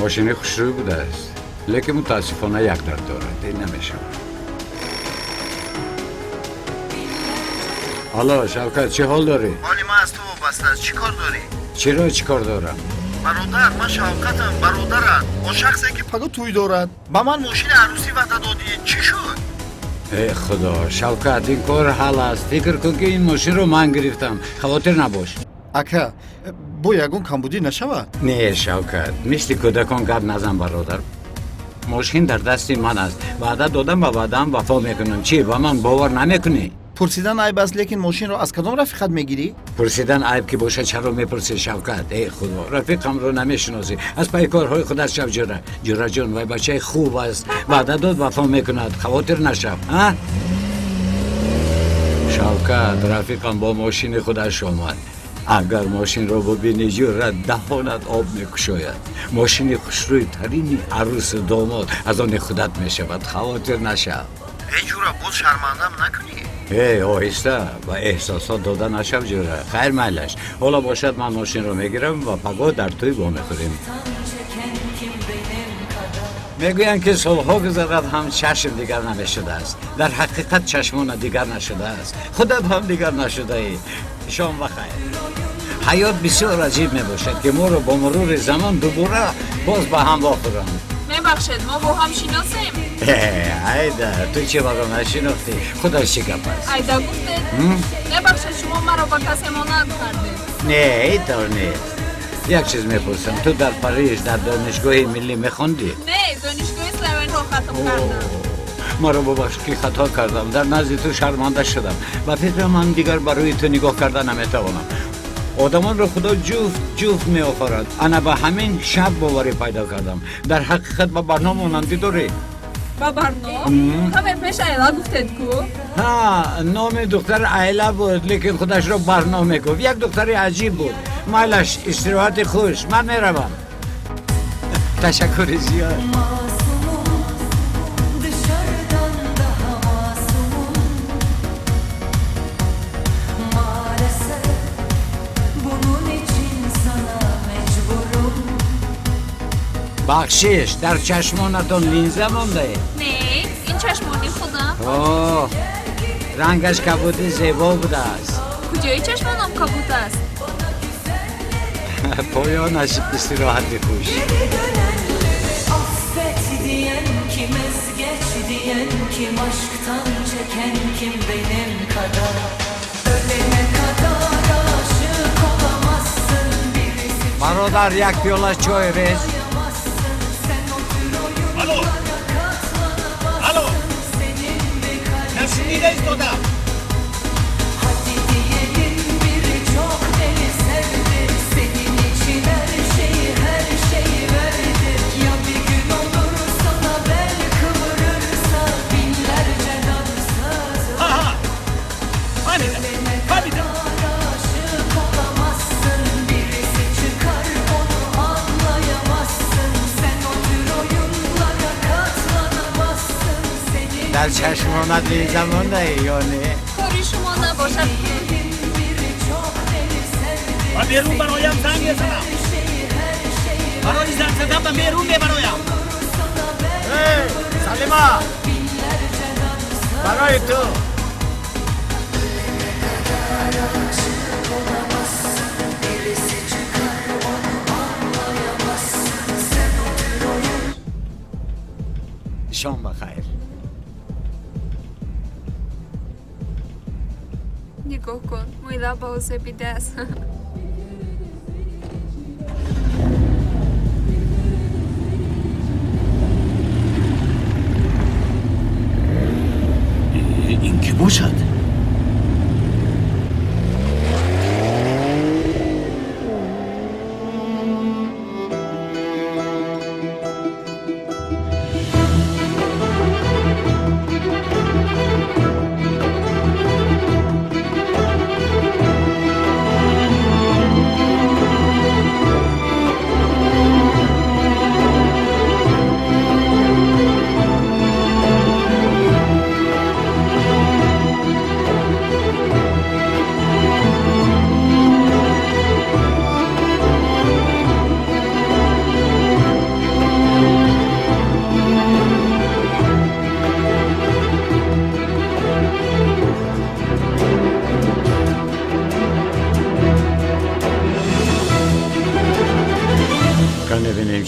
Мошини хушрӯй будааст, лекин мутаассифона як дард дорад, ин намешавад. Алло, Шавкат, чӣ ҳол дорӣ? Ҳоли ман аз ту вобаста аст. Чӣ кор дорӣ? Чиро чӣ кор дорам? Бародар, ман Шавкатам, бародарат, он шахсе ки паго тӯй дорад. Ба ман мошини арӯсӣ ваъда додӣ, чӣ шуд? Э худо, Шавкат, ин кор ҳал аст. Фикр кун, ки ин мошинро ман гирифтам. Хавотир набош. Ака, бо ягон камбудӣ нашавад? Не, Шавкат, мисли кӯдакон гап назан, бародар. Мошин дар дасти ман аст. Ваъда додам, ба ваъдаам вафо мекунам. Чӣ, ба ман бовар намекунӣ? Пурсидан айб аст, лекин мошинро аз кадом рафиқат мегирӣ? Пурсидан айб ки бошад, чаро мепурсӣ, Шавкат? Э худо, рафиқамро намешиносӣ. Аз пайи корҳои худат шав, ҷура. Ҷураҷон, вай бачаи хуб аст. Ваъда дод, вафо мекунад. Хавотир нашав, а? Шавкат, рафиқам бо мошини худаш омад. Агар мошинро бубинӣ, ҷура, даҳонат об мекушояд. Мошини хушрӯйтарини арӯсу домод аз они худат мешавад. Хавотир нашав. Э ҷура, боз шармандам накунӣ. Эй, оҳиста, ба эҳсосот дода нашав, ҷура. Хайр, майлаш, ҳоло бошад, ман мошинро мегирам ва пагоҳ дар тӯй вомехӯрем. Мегӯянд, ки солҳо гузарад ҳам, чашм дигар намешудааст. Дар ҳақиқат чашмона дигар нашудааст, худат ҳам дигар нашудаӣ. Шом бахайр. Ҳаёт бисёр аҷиб мебошад, ки моро бо мурури замон дубора боз ба ҳам вохӯранд. Мебахшед, мо бо ҳам шиносем? Айда, ту чӣ маро нашинохтӣ? Худаш чӣ гап аст? Айда гуфтед. Мебахшед, шумо маро ба касе монанд кардед. Не, ин тавр нест. Як чиз мепурсам: ту дар Париж дар донишгоҳи миллӣ мехондӣ? Не, донишгоҳи Славянро хатм кардам. Маро бубахш, ки хато кардам, дар назди ту шарманда шудам. Ба фикрам, ман дигар ба рӯи ту нигоҳ карда наметавонам. Одамонро Худо ҷуфт ҷуфт меофарад. Ана ба ҳамин шаб боварӣ пайдо кардам. Дар ҳақиқат ба Барно монандӣ дорӣ. Ба Барно? Каме пеш Айла гуфтед ку. Ҳа, номи духтар Айла буд, лекин худашро Барно мегуфт. Як духтари аҷиб буд. Майлаш, истироҳати хуш, ман меравам. Ташаккури зиёд. Masumum, dışarıdan daha masumum. Maalesef bunun için sana mecburum. Бахшиш, дар чашмонатон линза мондаед? Не, ин чашмони худам. О, рангаш кабуди зебо будааст. Куҷои чашмонам кабуд аст? Поёнаш. Истироҳати хуш. Geri dönenleri affet diyen kim, ez geç diyen kim, aşktan çeken kim benim kadar? Ölene kadar aşık olamazsın, birisi Бародар, як пиёла чой рез. çıkayamazsın. Sen o tür oyunlara katlanamazsın. Senin bir kalbin. Hadi diyelim biri çok deli sevdi. Senin için her şeyi, her şeyi verdi. Ya bir gün olur sana bel kıvırırsa, binlerce dansöz. Ölene kadar aşık olamazsın. Birisi çıkar, onu anlayamazsın. Sen o tür oyunlara katlanamazsın. Senin Дар чашмонат линза мондаи ё не? Кори шумо набошад. diyelim biri çok deli sevdi. Ба берун бароям занг мезанам. Барои занг задан ба берун мебароям. Эй, Салима, барои ту. Aşık olamazsın. Birisi çıkar, onu anlayamazsın. Sen o tür oyun Шом бахайр. Нигоҳ кун, мӯи лаб ба ӯ зебидааст. Ин кӣ бошад?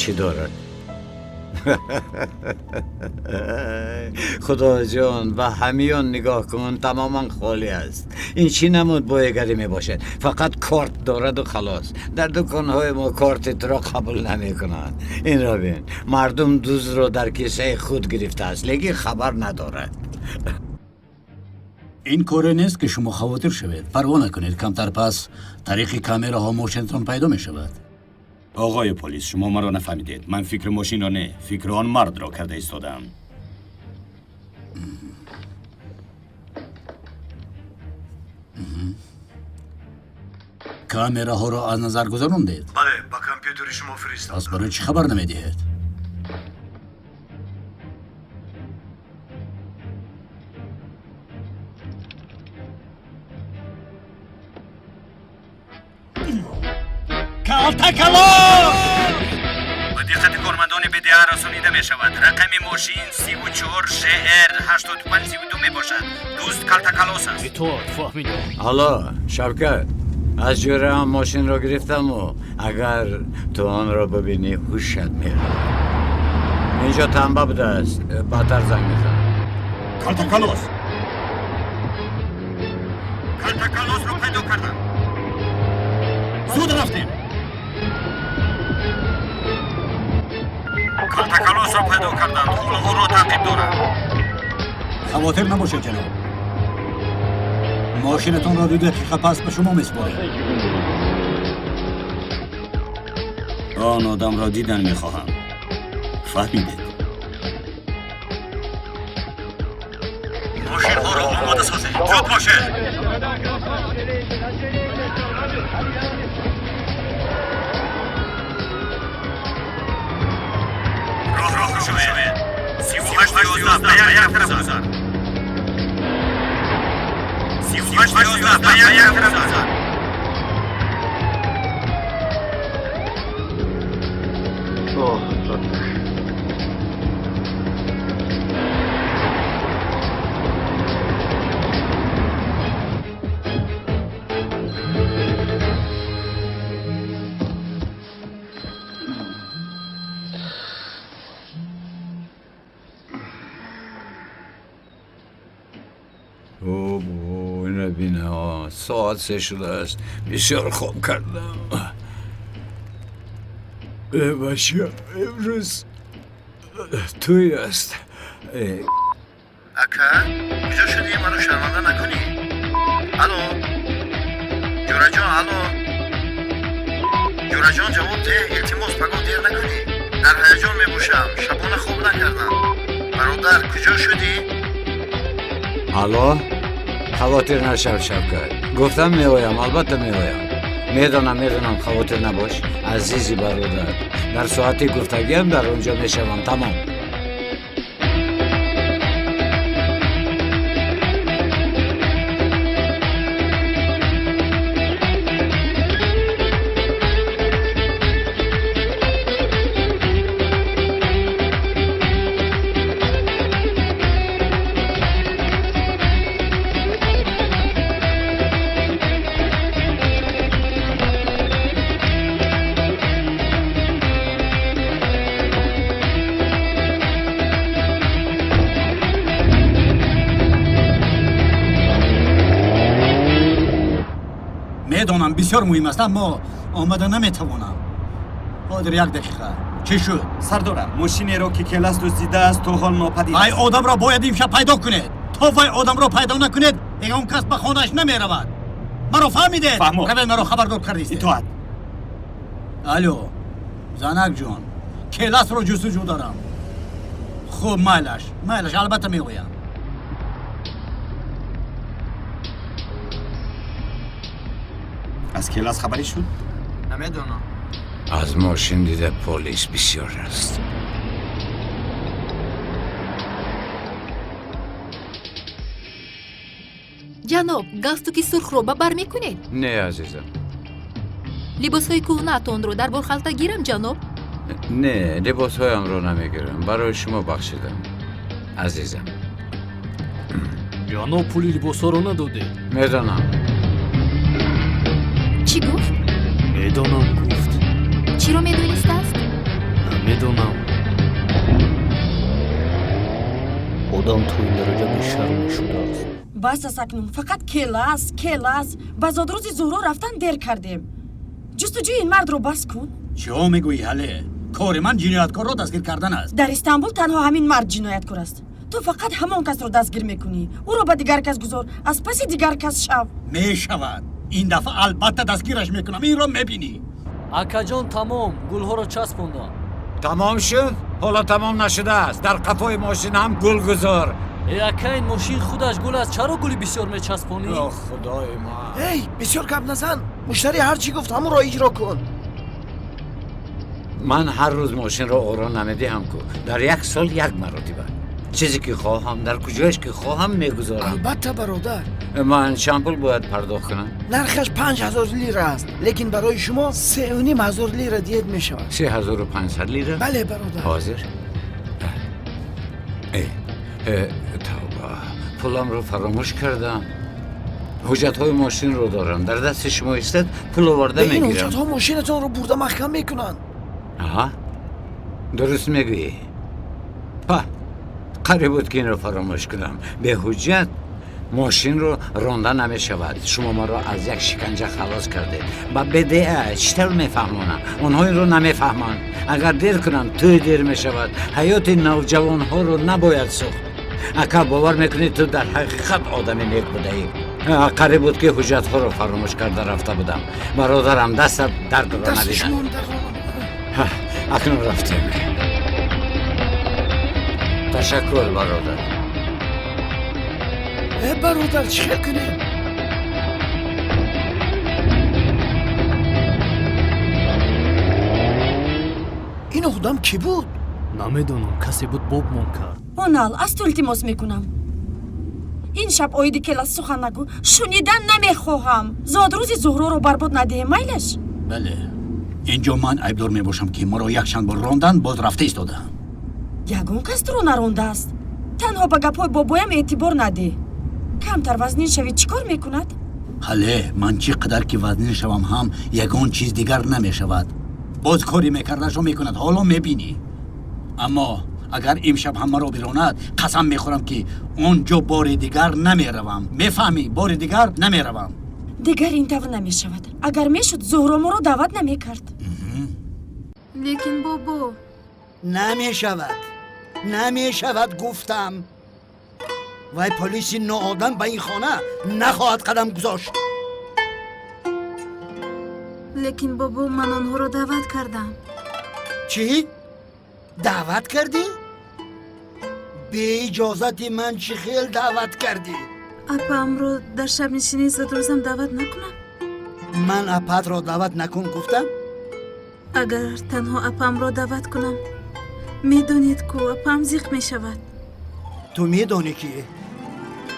чӣ дорад. Худоҷон, ба ҳамиён нигоҳ кун, тамоман холӣ аст. Ин чӣ намуд боигарӣ мебошад? Фақат корт дораду халос. Дар дуконҳои мо корти туро қабул намекунанд. Инро бин, мардум дуздро дар кисаи худ гирифтааст, лекин хабар надорад. Ин коре нест, ки шумо хавотир шавед. Парво накунед, камтар пас тариқи камераҳо мошинатон пайдо мешавад. Оғои полис, шумо маро нафаҳмидед. Ман фикри мошинро не, фикри он мардро карда истодаам. Камераҳоро аз назар гузарондед? Бале, ба компютери шумо фиристодам. Пас барои чӣ хабар намедиҳед? Калтакалос! Ба диққати кормандони БДА расонида мешавад. Рақами мошин 34 ЖР 8532 мебошад. Дузд калтакалос аст. Итоат, фаҳмидам. Алло, Шавкат, аз ҷӯраам мошинро гирифтаму агар ту онро бибинӣ, ҳушат меравад. Инҷо танба будааст, баъдтар занг мезанам. Калтакалос! Калтакалосро пайдо кардам. Зуд рафтем. Калтакалосро пайдо карданд. Ҳоло ӯро таъқиб доранд. Хавотир набошед, ҷаноб. Мошинатонро 2 дақиқа пас ба шумо месупорем. Он одамро дидан мехоҳам. Фаҳмидед? Мошинҳоро омода созед. Зуд бошед. Роҳро кушоед. 38 11, ба як тараф гузар. 38 11, ба як тараф гузар. О, инро бина, соат 3 шудааст. Бисёр хоб кардам. Э, бача, имрӯз тӯй аст. Э, Ака, куҷо шудӣ? Маро шарманда накунӣ. Алло, Ҷураҷон, алло, Ҷураҷон, ҷавоб деҳ, илтимос, пагоҳ дер накунӣ. Дар ҳаяҷон мебошам, шабона хоб накардам. Бародар, куҷо шудӣ? Алло, хавотир нашав, Шавкат. Гуфтам меоям, албатта меоям. Медонам, медонам, хавотир набош, азизи бародар. Дар соати гуфтагиам дар он ҷо мешавам, тамом. Медонам, бисёр муҳим аст, аммо омада наметавонам ҳозир. Як дақиқа, чӣ шуд? Сардорам, мошинеро, ки Келас дуздидааст, то ҳол нопадид Вай аст. одамро бояд имшаб пайдо кунед. То вай одамро пайдо накунед, ягон кас ба хонааш намеравад. Маро фаҳмидед? Фаҳмо. Равед, маро хабардор кардистед. Итоат. Алло, занакҷон, Келасро ҷустуҷӯ дорам. Хуб, майлаш, майлаш, албатта меоям. Аз Келас хабарӣ шуд? Намедонам. Аз мошин дида полис бисёр аст. Ҷаноб, галстуки сурхро ба бар мекунед? Не, азизам. Либосҳои кӯҳнаатонро дар борхалта гирам, ҷаноб? Не, либосҳоямро намегирам, барои шумо бахшидам, азизам. Ҷаноб, пули либосҳоро надодед. Медонам. Чӣ гуфт? Медонам, гуфт. Чиро медонистааст? Намедонам. Одам то ин дараҷа бешарм шудааст. Бас аст акнун, фақат келас, келас. Ба зодрӯзи Зуҳро рафтан дер кардем. Ҷустуҷӯи ин мардро бас кун. Чиҳо мегӯӣ, ҳале? Кори ман ҷинояткорро дастгир кардан аст. Дар Истанбул танҳо ҳамин мард ҷинояткор аст. Ту фақат ҳамон касро дастгир мекунӣ. Ӯро ба дигар кас гузор, аз паси дигар кас шав. Мешавад. Ин дафъа албатта дастгираш мекунам, инро мебинӣ. Акаҷон, тамом, гулҳоро часпондам. Тамом шуд? Ҳоло тамом нашудааст. Дар қафои мошин ҳам гул гузор. Э, ака, ин мошин худаш гул аст, чаро гули бисёр мечаспонӣ? О, худои ман! Эй, бисёр гап назан, муштарӣ ҳар чӣ гуфт, ҳамонро иҷро кун. Ман ҳар рӯз мошинро оро намедиҳам ку, дар як сол як маротиба. Чизе ки хоҳам, дар куҷояш ки хоҳам, мегузорам. Албатта, бародар. Ман чанд пул бояд пардохт кунам? Нархаш 5000 лира аст, лекин барои шумо 3500 лира диҳед мешавад. 3500 лира? Бале, бародар. Ҳозир. Э, тавба, пуламро фаромӯш кардам. Ҳуҷҷатҳои мошинро дорам, дар дасти шумо истад, пул оварда Ба ин мегирам. ҳуҷҷатҳо мошинатонро бурда маҳкам мекунанд. Аҳа, дуруст мегӯӣ. Па, қариб буд ки инро фаромӯш кунам. Беҳуҷҷат мошинро ронда намешавад. Шумо маро аз як шиканҷа халос кардед. Ба БДА чӣ тавр мефаҳмонам? Онҳо инро намефаҳманд. Агар дер кунам, тӯй дер мешавад. Ҳаёти навҷавонҳоро набояд сӯхт. Ака, бовар мекунӣ, ту дар ҳақиқат одами нек будаӣ. Қариб буд ки ҳуҷҷатҳоро фаромӯш карда рафта будам. Бародарам, дастат дардро Дасти набинад. шумо дард. Акнун рафтем. Ташаккур, бародар. Э, бародар, чӣ хел кунем? Ин одам кӣ буд? Намедонам, касе буд, бобмон кард. Онал, аз ту илтимос мекунам, ин шаб оиди келас сухан нагӯ, шунидан намехоҳам. Зодрӯзи Зуҳроро барбод надиҳем, майлаш? Бале, инҷо ман айбдор мебошам, ки маро якчанд бор рондан, боз рафта истодаам. Ягон кас туро нарондааст. Танҳо ба гапҳои бобоям эътибор надеҳ. Камтар вазнин шавӣ, чӣ кор мекунад? Ҳале, ман чӣ қадар ки вазнин шавам ҳам, ягон чиз дигар намешавад. Боз кори мекардашро мекунад, ҳоло мебинӣ. Аммо агар имшаб ҳам маро биронад, қасам мехӯрам, ки он ҷо бори дигар намеравам, мефаҳмӣ? Бори дигар намеравам. Дигар ин тавр намешавад. Агар мешуд, Зуҳро моро даъват намекард. Лекин, бобо. Намешавад, намешавад гуфтам. Вай полиси ноодам ба ин хона нахоҳад қадам гузошт. Лекин, бобо, ман онҳоро даъват кардам. Чӣ даъват кардӣ? Беиҷозати ман чӣ хел даъват кардӣ? Апаамро дар шабнишинии зодрӯзам даъват накунам? Ман апаатро даъват накун гуфтам? Агар танҳо апаамро даъват кунам, медонед ку, апаам зиқ мешавад. Ту медонӣ, ки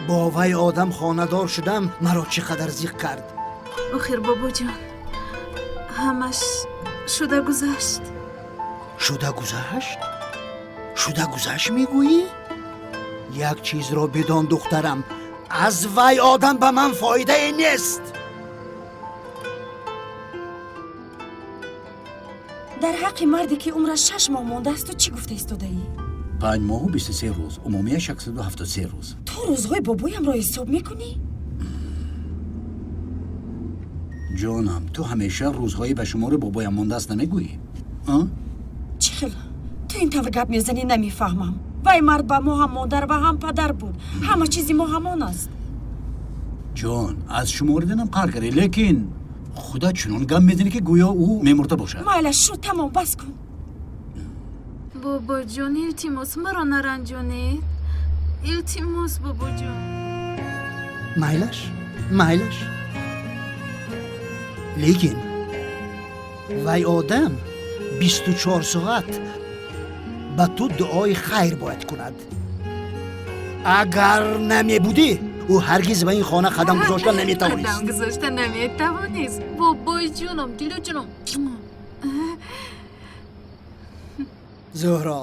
бо вай одам хонадор шудам, маро чӣ қадар зиқ кард. Охир, бобоҷон, ҳамаш шуда гузашт. Шуда гузашт, шуда гузашт мегӯӣ? Як чизро бидон, духтарам, аз вай одам ба ман фоидае нест. Дар ҳаққи марде, ки умраш 6 моҳ мондааст, ту чӣ гуфта истодаӣ? 5 моҳу 23 рӯз, умумияш 173 рӯз. Ту рӯзҳои бобоямро ҳисоб мекунӣ? Ҷонам, ту ҳамеша рӯзҳои ба шумори бобоям мондааст намегӯӣ? Чӣ хел ту ин тавр гап мезанӣ, намефаҳмам. Вай мард ба мо ҳам модар ва ҳам падар буд, ҳама чизи мо ҳамон аст. Ҷон, аз шумориданам қаҳр кардӣ, лекин худа чунон гап мезанӣ, ки гӯё ӯ мемурда бошад. Майлаш, шуд, тамом, бас кун. Бобоҷон, илтимос, маро наранҷонед, илтимос, бобоҷон. Майлаш, майлаш, лекин вай одам 24 соат ба ту дуои хайр бояд кунад. Агар намебудӣ, ӯ ҳаргиз ба ин хона қадам гузошта наметавонист. Қадам гузошта наметавонист, бобои ҷоном, дилу ҷоном. Зуҳро,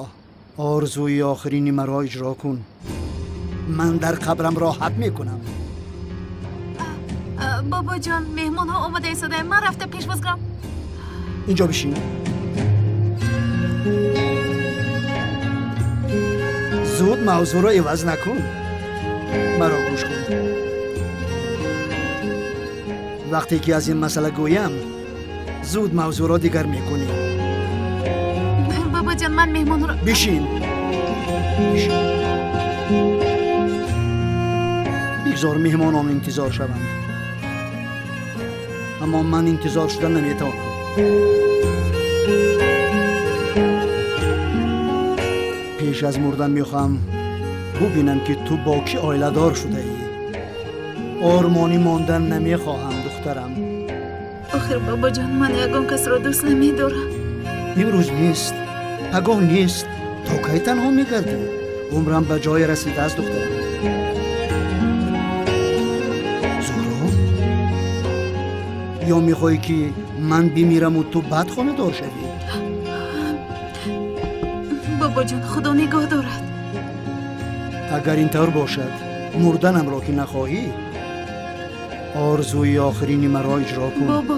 орзуи охирини маро иҷро кун, ман дар қабрам роҳат мекунам. Бобоҷон, меҳмонҳо омода истодаем, ман рафта пешвоз гирам. Инҷо бишин. Зуд мавзӯъро иваз накун. Маро гӯш кун. Вақте ки аз ин масъала гӯям, зуд мавзӯъро дигар мекунӣ. Бобоҷон, ман меҳмонро бишин. Бишин. Бигзор меҳмонон интизор шаванд. Аммо ман интизор шуда наметавонам. Пеш аз мурдан мехоҳам бубинам, ки ту бо кӣ оиладор шудаӣ. Ормонӣ мондан намехоҳам, духтарам. Охир бобоҷон, ман ягон касро дӯст намедорам. Имрӯз нест, пагоҳ нест. То кай танҳо мегардӣ? Умрам ба ҷое расидааст, духтарам. Зуҳро, ё мехоҳӣ, ки ман бимираму ту баъд хонадор шавӣ? Бобоҷон, худо нигоҳ дорад. Агар ин тавр бошад, мурданамро ки нахоҳӣ, орзуи охирини маро иҷро кун. Бобо.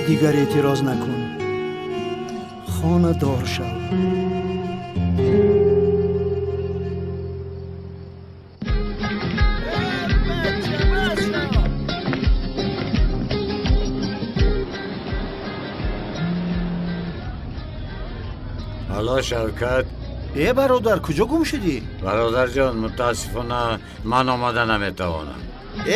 Дигар эътироз накун. Хонадор шав. Алло, Шавкат. Э, бародар, куҷо гум шудӣ? Бародарҷон, мутаассифона ман омада наметавонам.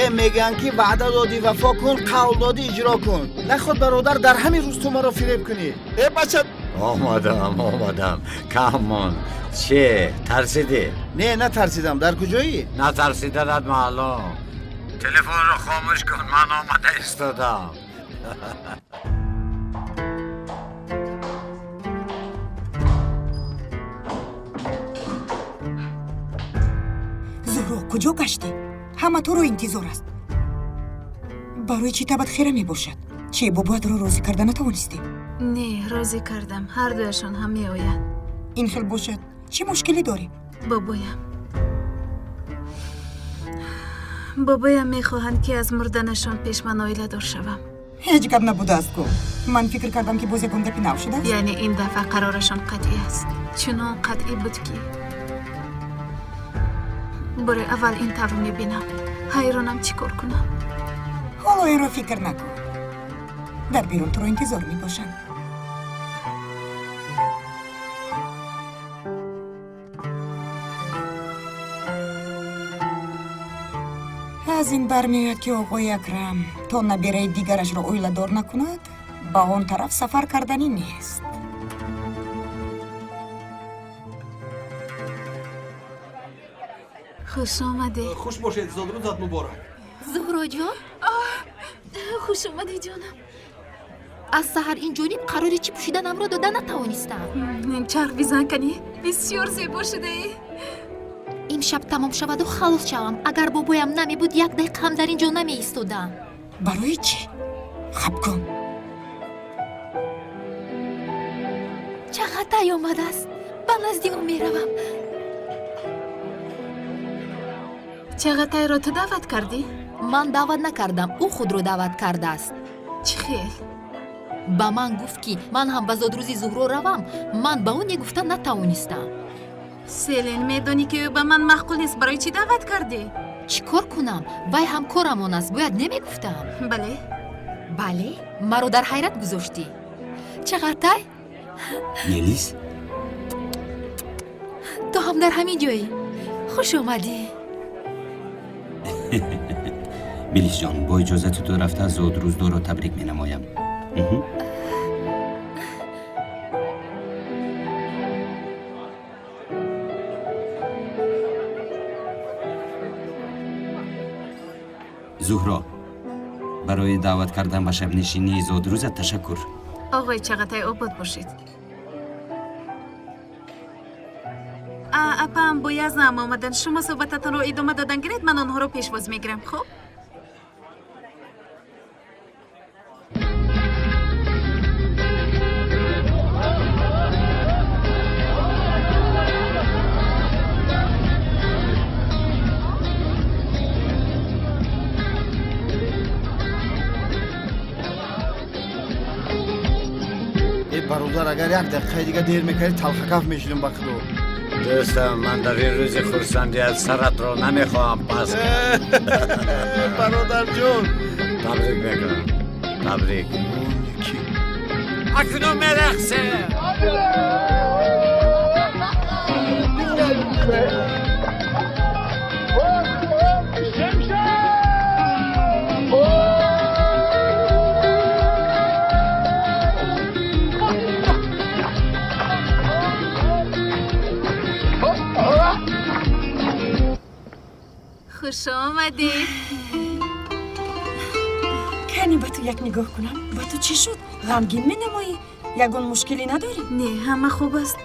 Э, мегӯянд, ки ваъда додӣ вафо кун, қавл додӣ иҷро кун. Наход, бародар, дар ҳамин рӯз ту маро фиреб кунӣ. Э, бача. Омадам, омадам. Кам монд. Че, тарсидӣ? Не, натарсидам. Дар куҷоӣ? Натарсиданат маълум. Телефонро хомӯш кун, ман омада истодам. Зуҳро, куҷо гаштӣ? Ҳама туро интизор аст. Барои чӣ табат хира мебошад? Чи бобоятро розӣ карда натавонистӣ? Не, розӣ кардам. Ҳар дуяшон ҳам меоянд. Ин хел бошад, чӣ мушкилӣ дорӣ? Бобоям. Бобоям мехоҳанд, ки аз мурданашон пеш ман оиладор шавам. Ҳеҷ гап набудааст ку. Ман фикр кардам, ки боз ягон гапи нав шудааст. Яъне ин дафъа қарорашон қатъӣ аст. Чунон қатъӣ буд, ки бори аввал ин тавр мебинам. Ҳайронам, чӣ кор кунам. Ҳоло инро фикр накун. Дар берун туро интизор мебошанд. Аз ин бармеояд, ки оғои Акрам то набираи дигарашро оиладор накунад, ба он тараф сафар карданӣ нест. Хуш омадӣ. Хуш бошед, зодрӯзат муборак. Зуҳроҷон? Хуш омадӣ, ҷонам. Аз саҳар ин ҷониб қарори чӣ пӯшиданамро дода натавонистам. Чарх бизан канӣ. Бисёр зебо шудаӣ. Имшаб тамом шаваду халос шавам. Агар бобоям намебуд, як дақиқа ҳам дар ин ҷо намеистодам. Барои чӣ? Хаб кун. Чағатай омадааст. Ба назди ӯ меравам. Чағатайро ту даъват кардӣ? Ман даъват накардам, ӯ худро даъват кардааст. Чӣ хел? Ба ман гуфт, ки ман ҳам ба зодрӯзи Зуҳро равам. Ман ба ӯ не гуфта натавонистам. Селин, медонӣ, ки ӯ ба ман маъқул нест. Барои чӣ даъват кардӣ? Чӣ кор кунам? Вай ҳамкорамон аст, бояд немегуфтам. Бале. Бале, маро дар ҳайрат гузоштӣ. Чағатай? Мелис? Ту ҳам дар ҳамин ҷоӣ. Хуш омадӣ. Мелисҷон, бо иҷозати ту рафта зодрӯздорро табрик менамоям. Зуҳро, барои даъват кардан ба шабнишинии зодрӯзат ташаккур. Оғои Чағатай, обод бошед. Апаам бо Язнаам омаданд. Шумо суҳбататонро идома додан гиред, ман онҳоро пешвоз мегирам. Хуб? Бародар, агар як дақиқаи дига дер мекардӣ, талхакаф мешудам, ба худо. Дӯстам, ман дар ин рӯзи хурсандият саратро намехоҳам пас кард. Бародарҷон, табрик мекунам, табрик. Акнун мерақсем. Хуш омадед. Кани ба ту як нигоҳ кунам. Ба ту чӣ шуд? Ғамгин менамоӣ? Ягон мушкилӣ надорӣ? Не, ҳама хуб аст.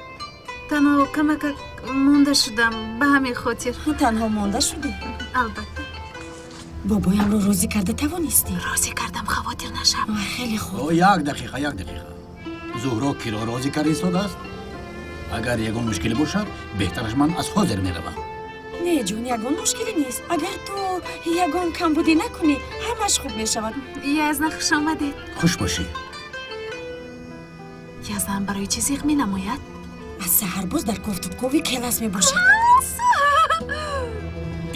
Танҳо камакак монда шудам, ба ҳамин хотир. Танҳо монда шудӣ? Албатта. Бобоямро розӣ карда тавонистӣ? Розӣ кардам, хавотир нашав. Хеле хуб. Як дақиқа, як дақиқа. Зуҳро киро розӣ карда истодааст? Агар ягон мушкиле бошад, беҳтараш ман аз ҳозир меравам. Не, ҷон, ягон мушкиле нест. Агар ту ягон камбудӣ накунӣ, ҳамаш хуб мешавад. Язна, хуш омадед. Хуш бошӣ. Язнам барои чӣ зиқ менамояд? Аз саҳар боз дар кофтукови келас мебошад.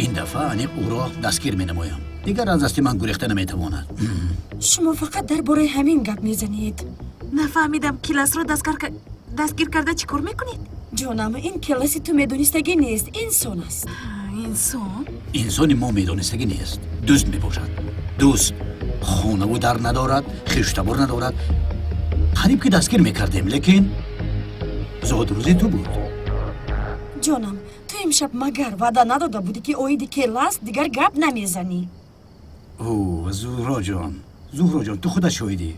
Ин дафъа аниқ ӯро дастгир менамоям. Дигар аз дасти ман гурехта наметавонад. Шумо фақат дар бораи ҳамин гап мезанед. Нафаҳмидам, келасро дастгир карда чӣ кор мекунед? Ҷонам, ин келаси ту медонистагӣ нест, инсон аст. Инсон? Инсони мо медонистагӣ нест, дӯст мебошад. Дӯст хонаву дар надорад, хештабор надорад. Қариб ки дастгир мекардем, лекин зодрӯзи ту буд. Ҷонам, ту имшаб магар ваъда надода будӣ, ки оиди келас дигар гап намезанӣ? О, Зуҳроҷон, Зуҳроҷон, ту худат шоҳидӣ.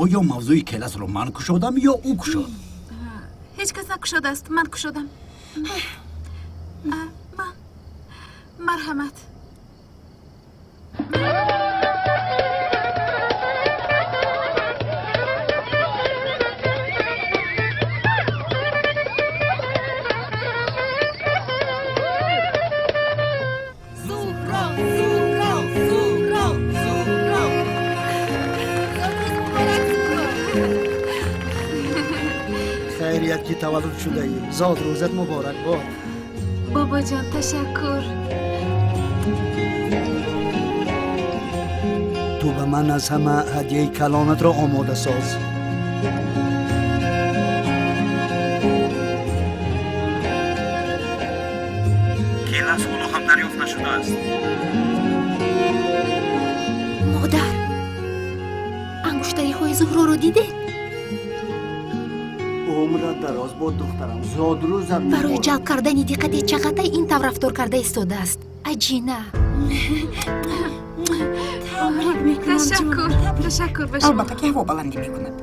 Оё мавзӯи келасро ман кушодам ё ӯ кушод? Ҳеҷ кас накушодааст, ман кушодам. Ман. Марҳамат. Зуҳро, Зуҳро, Зуҳро, Зуҳро. Зодрӯз муборак, Зуҳро. Хайрият ки таваллуд шудаӣ. Зодрӯзат муборак бод. Бобоҷон, ташаккур. Ту ба ман аз ҳама ҳадияи калонатро омода соз. Келас ҳоло ҳам дарёфт нашудааст. Модар, ангуштариҳои Зуҳроро дидед? Умрат дароз бод, духтарам, зодрӯзат Барои ҷалб кардани диққати Чағатай ин тавр рафтор карда истодааст. Аҷина. Табрик мекунам. Ташаккур, ташаккур ба шумо. Албатта ки ҳаво баландӣ мекунад.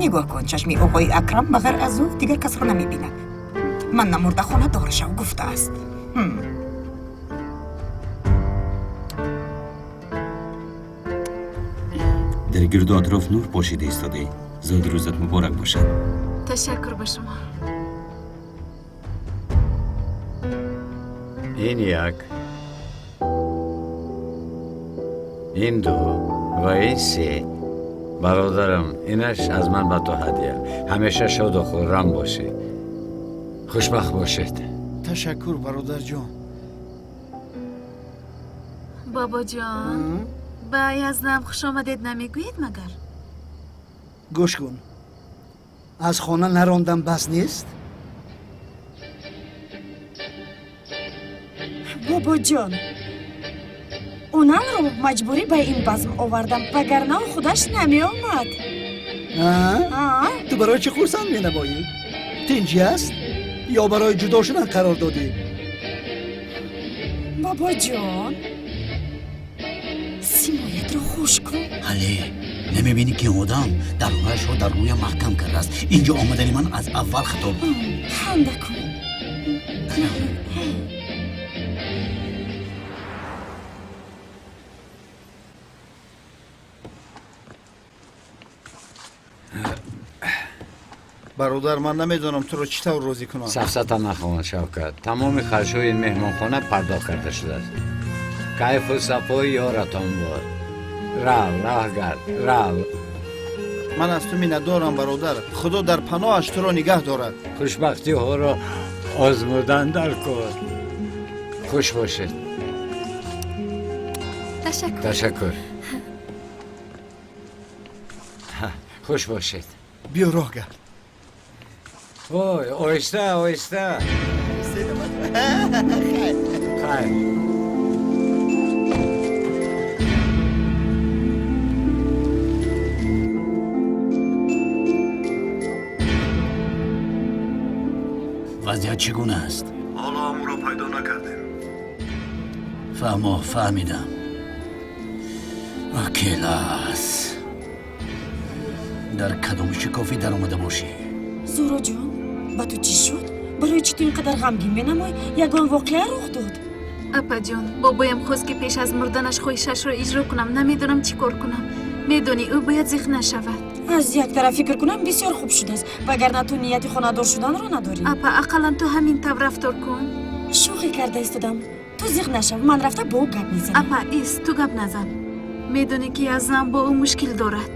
Нигоҳ кун, чашми оғои Акрам ба ғайр аз ӯ дигар касро намебинад. Ман намурда хонадор шав гуфтааст. Дар гирду атроф нур пошида истодаӣ. Зодрӯзат муборак бошад. Ташаккур ба шумо. Ин як, ин ду ва ин се. Бародарам, инаш аз ман ба ту ҳадия. Ҳамеша шоду хуррам бошӣ, хушбахт бошед. Ташаккур, бародарҷон. Бобоҷон, ба Язнам хуш омадед намегӯед магар? Гӯш кун, аз хона нарондам бас нест? Бобоҷон, онанро маҷбурӣ ба ин базм овардам, вагарна ӯ худаш намеомад. Ту барои чӣ хурсанд менамоӣ? Тинҷӣ аст ё барои ҷудо шудан қарор додӣ? Бобоҷон, симоятро хуш кун. Ҳале намебинӣ, ки одам дарвозаашро дар рӯям маҳкам кардааст? Инҷо омадани ман аз аввал хато буд. Ханда кун. Бародар, ман намедонам туро чӣ тавр розӣ кунам. Сафсата нахон, Шавкат. Тамоми харҷҳои ин меҳмонхона пардохт карда шудааст. Кайфу сафои ёратон бод. Рав, раҳ гард, рав. Ман аз ту миннатдорам, бародар. Худо дар паноҳаш туро нигаҳ дорад. Хушбахтиҳоро озмудан дар кор. Хуш бошед. Ташаккур. Ташаккур. Хуш бошед. Биё, роҳ гард. Ой, оҳиста, оҳиста. Хайр. Вазъият чӣ гуна аст? Ҳоло ҳам ӯро пайдо накардем. Фаҳмо, фаҳмидам. Келас, дар кадом шикофӣ даромада бошӣ? Зуҳроҷон, ба ту чӣ шуд? Барои чӣ ту ин қадар ғамгин менамоӣ? Ягон воқеа рух дод? Апаҷон, бобоям хост, ки пеш аз мурданаш хоҳишашро иҷро кунам. Намедонам, чӣ кор кунам. Медонӣ, ӯ бояд зиқ нашавад. Аз як тараф фикр кунам, бисёр хуб шудааст, вагарна ту нияти хонадор шуданро надорӣ. Апа, ақаллан ту ҳамин тавр рафтор кун. Шӯхӣ карда истодам. Ту зиқ нашав, ман рафта бо ӯ гап мезанам. Апа, ист, ту гап назан. Медонӣ, ки Азам бо ӯ мушкил дорад.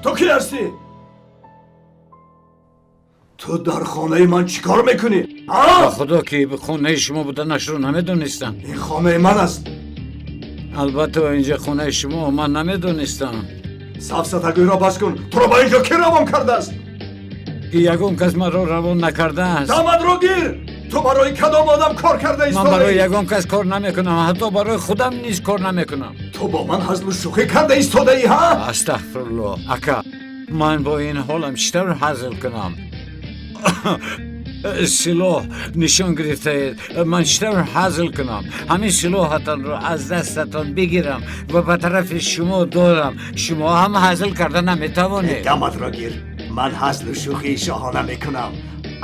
Ту кӣ ҳастӣ? Ту дар хонаи ман чӣ кор мекунӣ? Ба худо, ки хонаи шумо буданашро намедонистам. Ин хонаи ман аст. Албатта, инҷа хонаи шумо, ман намедонистам. Сафсатагӯйро бас кун. Туро ба инҷо кӣ равон кардааст? Ки ягон кас маро равон накардааст. Дамадро гир! Ту барои кадом одам кор карда Ман истодаӣ? барои ягон кас кор намекунам, ҳатто барои худам низ кор намекунам. Ту бо ман ҳазлу шӯхӣ карда истодаӣ, ҳа? Астағфирулло, ака, ман бо ин ҳолам чӣ тавр ҳазл кунам? Силоҳ нишон гирифтаед, ман чӣ тавр ҳазл кунам? Ҳамин силоҳатонро аз дастатон бигирам ва ба тарафи шумо дорам, шумо ҳам ҳазл карда наметавонед. Даматро гир! Ман ҳазлу шӯхии шоҳона мекунам,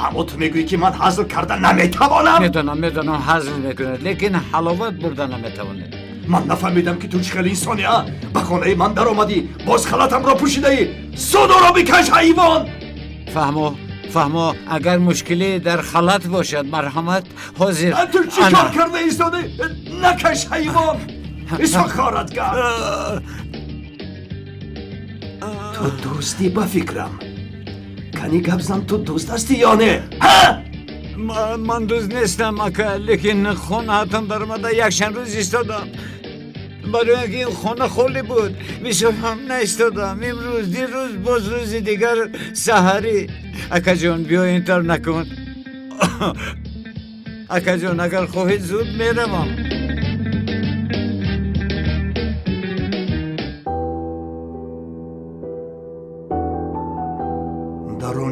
аммо ту мегӯӣ, ки ман ҳазл карда наметавонам. Медонам, медонам, ҳазл мекунед, лекин ҳаловат бурда наметавонед. Ман нафаҳмидам, ки ту чӣ хел инсони, а? Ба хонаи ман даромадӣ, боз халатамро пӯшидаӣ. Зуд ӯро бикаш, ҳайвон! Фаҳмо, фаҳмо, агар мушкиле дар халат бошад, марҳамат, ҳозир. Ту чӣ кор карда истодаӣ? Накаш, ҳайвон! Исо хоратгар! Ту дӯстӣ, ба фикрам. Кани гап зан, ту дӯст ҳастӣ ё не? Ман дӯст нестам, ака, лекин хонаатон даромада якчанд рӯз истодам, барои ин ки ин хона холӣ буд. Бисёр ҳам наистодам: имрӯз, дирӯз, боз рӯзи дигар саҳарӣ. Акаҷон, биё, ин тавр накун. Акаҷон, агар хоҳед, зуд меравам.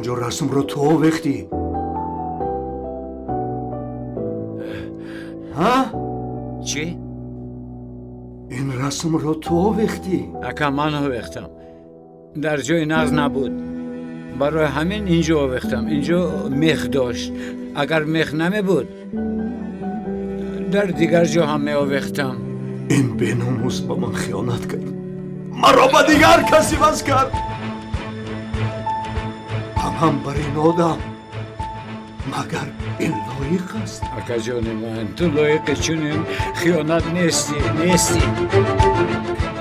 Он ҷо расмро ту овехтӣ, ҳа? Чӣ? Ин расмро ту овехтӣ? Ака, ман овехтам. Дар ҷои нағз набуд, барои ҳамин инҷо овехтам. Инҷо мех дошт. Агар мех намебуд, дар дигар ҷо ҳам меовехтам. Ин беномус ба ман хиёнат кард, маро ба дигар кас иваз кард. Ҳамам бар ин одам, магар ин лоиқ аст? Акаҷони ман, ту лоиқи чунин хиёнат нестӣ, нестӣ.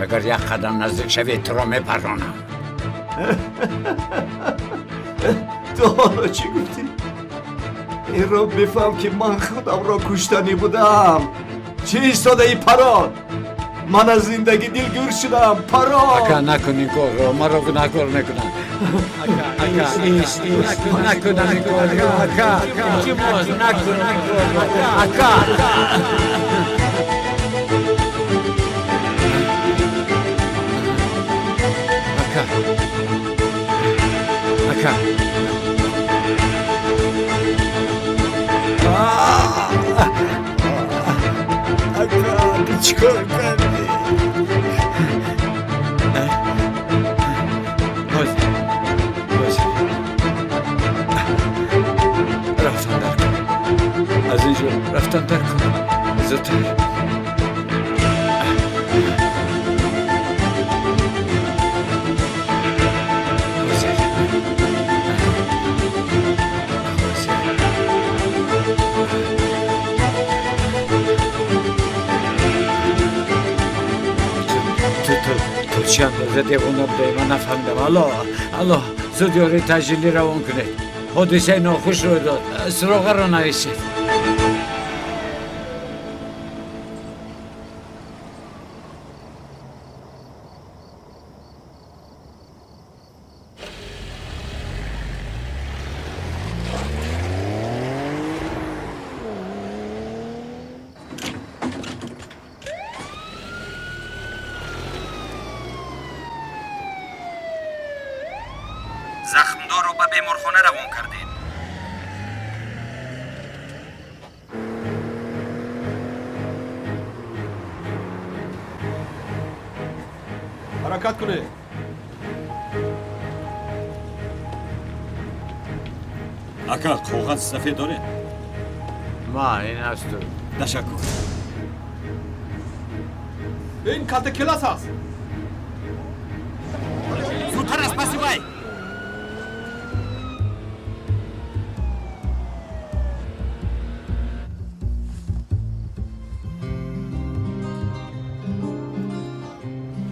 Агар як қадам наздик шавӣ, туро мепаронам. Ту ҳоло чӣ гуфтӣ? Инро бифаҳм, ки ман худамро куштанӣ будам. Чӣ истодаи? Парон! Ман аз зиндагӣ дилгир шудам, парон! Ака, накун ин корро, маро гунаҳкор мекунанд. Ака, ист, ист, накун ин корро, ака, илтимос, накун ин корро, ака. Ака, ака. Ака, ту чӣ кор кардӣ? Ҳозир, ҳозир рафтан дар кор. Аз ин ҷо рафтан дар кор, зудтар. Ҳозир, ҳозир. Ту чӣ андоза девона будаӣ, ман нафаҳмидам. Алло, алло, зуд ёрии таъҷилӣ равон кунед, ҳодисаи нохуш рӯй дод. Суроғаро нависед. Захмдорро ба беморхона равон кардем. Ҳаракат кунед. Ака, коғаз сафед доред? Ма, ин аст ту. Ташаккур. Ин калта келас аст. Зудтар, аз паси вай!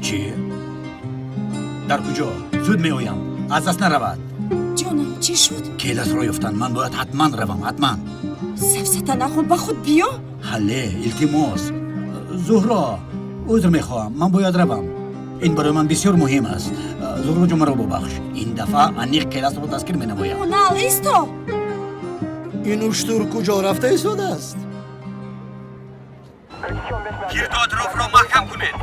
Чӣ? Дар куҷо? Зуд меоям, аз даст наравад. Ҷонам, чӣ шуд? Келасро ёфтанд. Ман бояд ҳатман равам, ҳатман. Сафсата нахӯр, ба худ биё. Ҳалле, илтимос, Зуҳро, узр мехоҳам, ман бояд равам. Ин барои ман бисёр муҳим аст. Зуҳроҷон, маро бубахш. Ин дафъа аниқ келасро дастгир менамоям. Унал, исто! Ин уштур куҷо рафта истодааст? Гирду атрофро маҳкам кунед.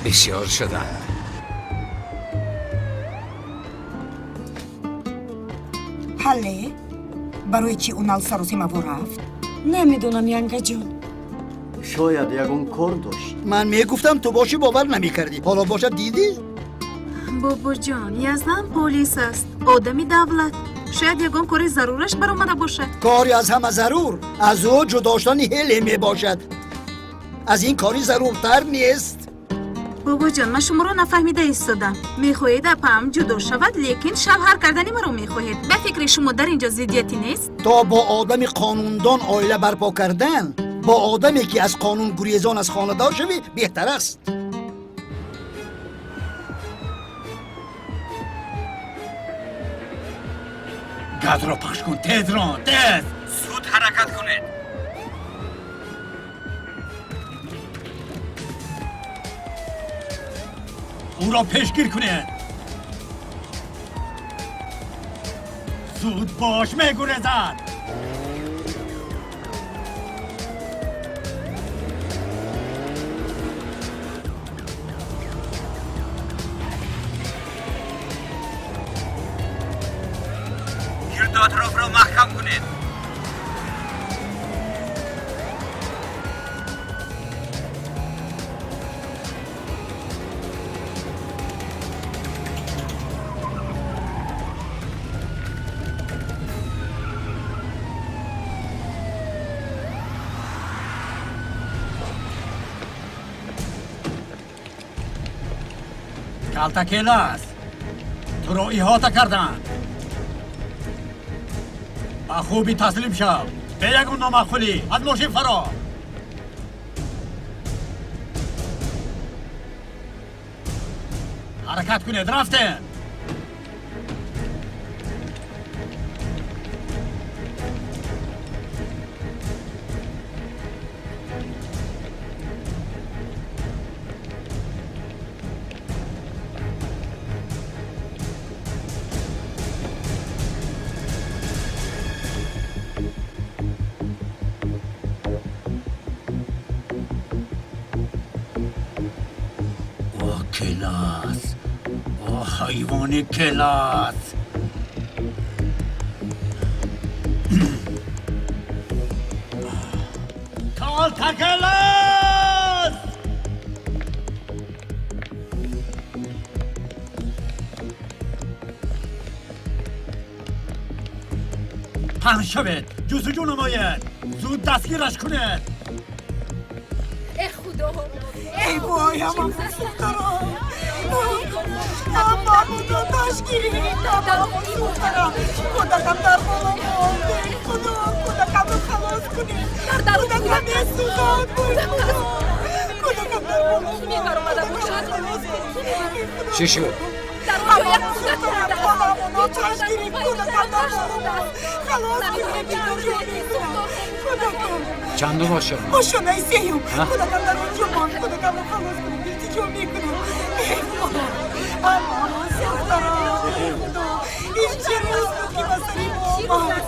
Бисёр шуданд. Ҳалле, барои чӣ Унал саросимаво рафт? Намедонам, янгаҷон. Шояд ягон кор дошт. Ман мегуфтам, ту бошӣ, бовар намекардӣ. Ҳоло бошад, дидӣ. Бобоҷон, Яздан полис аст, одами давлат. Шояд ягон кори зарураш баромада бошад. Кори аз ҳама зарур аз ӯ ҷудо шудани ҳеле мебошад. Аз ин кори заруртар нест. Бобоҷон, ман шуморо нафаҳмида истодам. Мехоҳед апаам ҷудо шавад, лекин шавҳар кардани маро мехоҳед. Ба фикри шумо, дар ин ҷо зиддияте нест? То бо одами қонундон оила барпо кардан, бо одаме ки аз қонун гурезон аз хонадор шавӣ, беҳтар аст. Газро пахш кун, тез рон, тез! Зуд ҳаракат кунед. Ӯро пешгир кунед. Зуд бош, мегурезад. маҳкам кунед. Калтакелас, туро иҳота карданд. Ба хубӣ таслим шав, бе ягон номаъқулӣ аз мошин фаро. Ҳаракат кунед, рафтем. Келас, о ҳайвони келас. Калтакелас! Паҳн шавед, ҷустуҷӯ намоед, зуд дастгираш кунед. Э худо! Эй вой, ҳамамон сӯхтарам! Ҳамамонро ташкиред, ҳамамон сӯхтарам! Кӯдакам дар боло монд! Эй худо, кӯдакамро халос кунед! Кӯдакам месӯзад! Вой худо! Кӯдакам дар боло монд! Чӣ шуд? Ҳамамон сӯхтарам! Ҳамамонро ташкиред! Кӯдакам дар боло монд! Халос кунед! Илтиҷо мекунам! Кӯдакам! Чандум ошёна? Ошёнаи сеюм. Кӯдакам дар он ҷо монд. Кӯдакамро халос кунед, илтиҷо мекунам. Эй худо! Ҳамамон сӯхтарам! Эй худо! Ин чӣ рӯз буд, ки ба сари мо омад?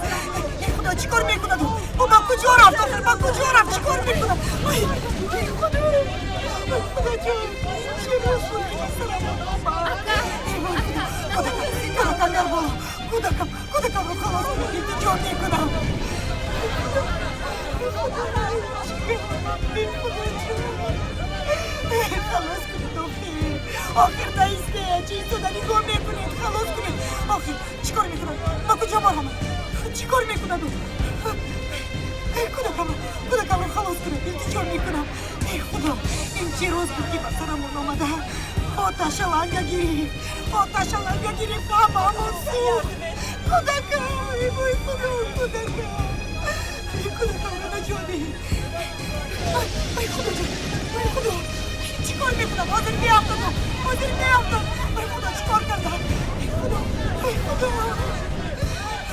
Эй худо, чӣ кор мекунад ӯ? Ӯ ба куҷо рафт? Охир ба куҷо рафт? Чӣ кор мекунад? Ой, эй худо! Ой, худоҷон! Ин чӣ рӯз буд, ки ба сарамон омад? Эй вой, кӯдакам, кӯдакам дар боло! Кӯдакам, кӯдакамро халос кунед, илтиҷо мекунам. Халос кунед, охир. Охир наисте, чӣ истода нигоҳ мекунед? Халос кунед. Охир, чӣ кор мекунад? Ба куҷо баромад? Чӣ кор мекунад ӯ? Кӯдакамро, кӯдакамро халос кунед, илтиҷо мекунам. Эй худо, ин чӣ рӯз буд, ки ба сарамон омада? Оташа ланга гирифт, оташа ланга гирифт, ҳамаамон сӯхт. Кӯдакам, эй вой худо, кӯдакам. Кӯдакамро наҷот диҳед. Ай худоҷон, ай худо, чӣ кор мекунам? Ҳозир меафтам, ҳозир меафтам. Ай худо, чӣ кор кардам? Ай худо, ай худо,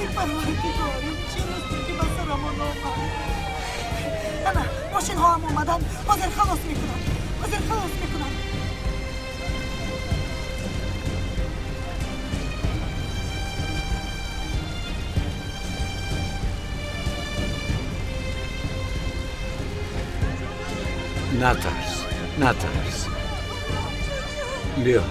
ай парвардигор, ин чӣ рӯз буд, ки ба сарамон омад? Ана, мошинҳоам омаданд, ҳозир халос мекунам, ҳозир халос мекунам. Натарс, натарс. Биё.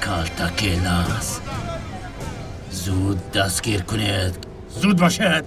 Калтакелас, зуд дастгир кунед, зуд бошед.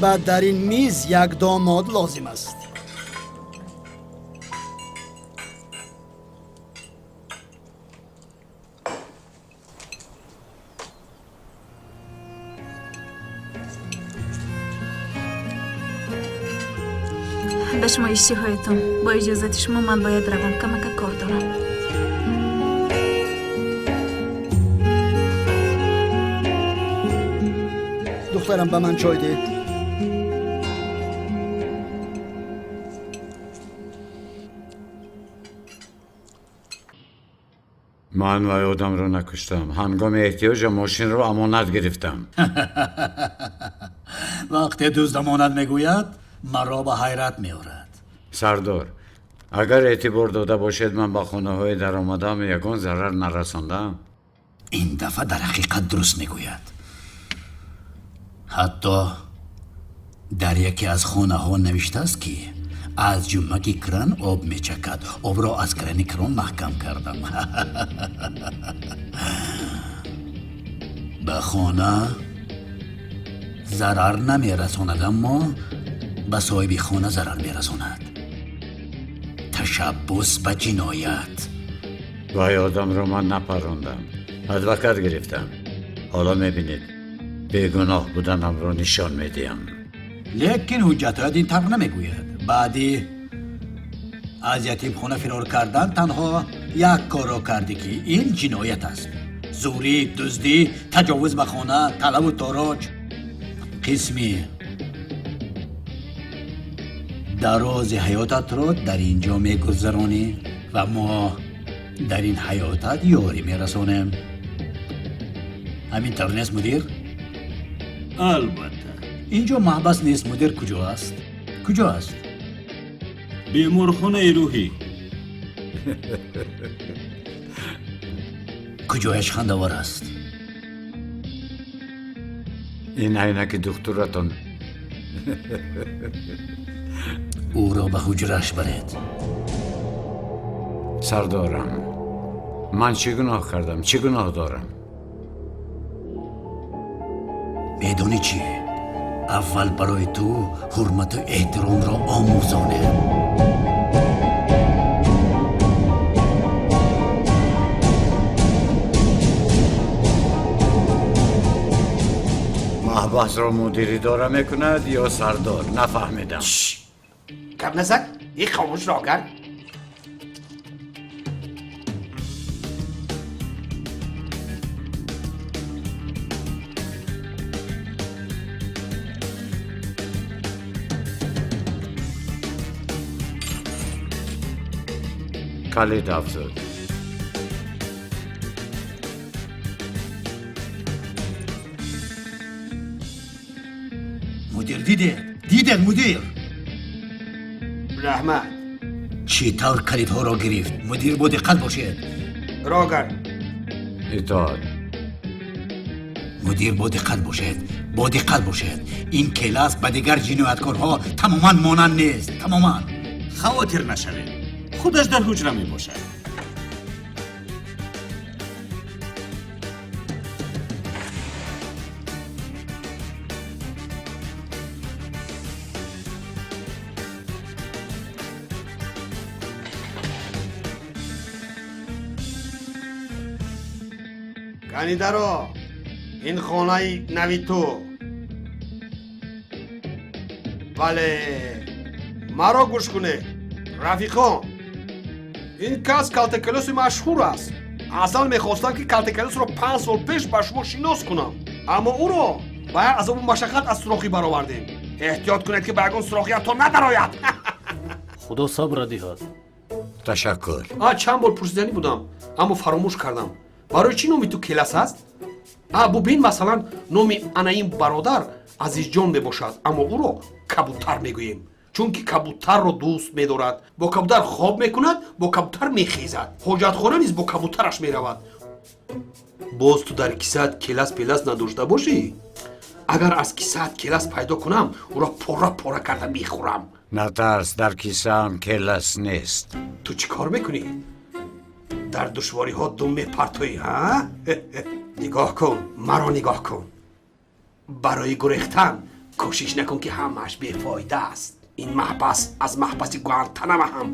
Баъд дар ин миз як домод лозим аст. Ба шумо иштиҳоятон. Бо иҷозати шумо ман бояд равам, камака кор дорам. Духтарам, ба ман чой деҳ. Ман вай одамро накуштам. Ҳангоми эҳтиёҷа мошинро амонат гирифтам. Вақте дузд амонат мегӯяд, маро ба ҳайрат меорад. Сардор, агар эътибор дода бошед, ман ба хонаҳои даромадаам ягон зарар нарасондам. Ин дафъа дар ҳақиқат дуруст мегӯяд. Ҳатто дар яке аз хонаҳо навиштааст, ки аз ҷумаки кран об мечакад. Обро аз крани крон маҳкам кардам. Ба хона зарар намерасонад, аммо ба соҳиби хона зарар мерасонад. Ташаббус ба ҷиноят. Вай одамро ман напарондам, адвокат гирифтам. Ҳоло мебинед, бегуноҳ буданамро нишон медиҳам. Лекин ҳуҷҷатҳоят ин тавр намегӯяд. Баъди аз ятимхона фирор кардан танҳо як корро кардӣ, ки ин ҷиноят аст. Зӯрӣ, дуздӣ, таҷовуз ба хона, талабу тороҷ. Қисми дарози ҳаётатро дар ин ҷо мегузаронӣ ва мо дар ин ҳаётат ёрӣ мерасонем. Ҳамин тавр нест, мудир? Албатта. Ин ҷо маҳбас нест, мудир. Куҷо аст? Куҷо аст? Беморхонаи рӯҳӣ. Куҷояш хандавор аст? Ин айнаки духтуратон. Ӯро ба ҳуҷраш баред. Сардорам, ман чӣ гуноҳ кардам? Чӣ гуноҳ дорам? Медонӣ чӣ? Аввал барои ту ҳурмату эҳтиромро омӯзонем. Маҳбасро мудир идора мекунад ё сардор? Нафаҳмидам. Гап назад, и хомӯш рогар. Калид афзуд. Мудир, дидед? Дидед, мудир? Раҳмат. Чӣ тавр калидҳоро гирифт? Мудир, бо диққат бошед. Рогар. Итоат. Мудир, бо диққат бошед, бо диққат бошед. Ин келас ба дигар ҷинояткорҳо тамоман монанд нест, тамоман. Хавотир нашавед, худаш дар ҳуҷра мебошад. Канидаро, ин хонаи нави ту. Вале маро гӯш кунед, рафиқон. Ин кас калтакелоси машҳур аст. Аслан мехостам, ки калтакелосро 5 сол пеш ба шумо шинос кунам, аммо ӯро ба як азобу машаққат аз сурохӣ баровардем. Эҳтиёт кунед, ки ба ягон сурохиятон надарояд. Худо сабра диҳад. Ташаккур. Чанд бор пурсиданӣ будам, аммо фаромӯш кардам. Барои чӣ номи ту Келас аст? Бубин, масалан, номи анаин бародар Азизҷон мебошад, аммо ӯро кабутар мегӯем, чунки кабутарро дӯст медорад. Бо кабутар хоб мекунад, бо кабутар мехезад, ҳоҷатхона низ бо кабутараш меравад. Боз ту дар кисаат келас пелас надошта бошӣ? Агар аз кисаат келас пайдо кунам, ӯро пора пора карда мехӯрам. Натарс, дар кисаам келас нест. Ту чӣ кор мекунӣ? Дар душвориҳо дум мепартоӣ, ҳа? Нигоҳ кун, маро нигоҳ кун. Барои гурехтан Кӯшиш накун, ки ҳамааш бефоида аст. Ин маҳбас аз маҳбаси Гуантанама ҳам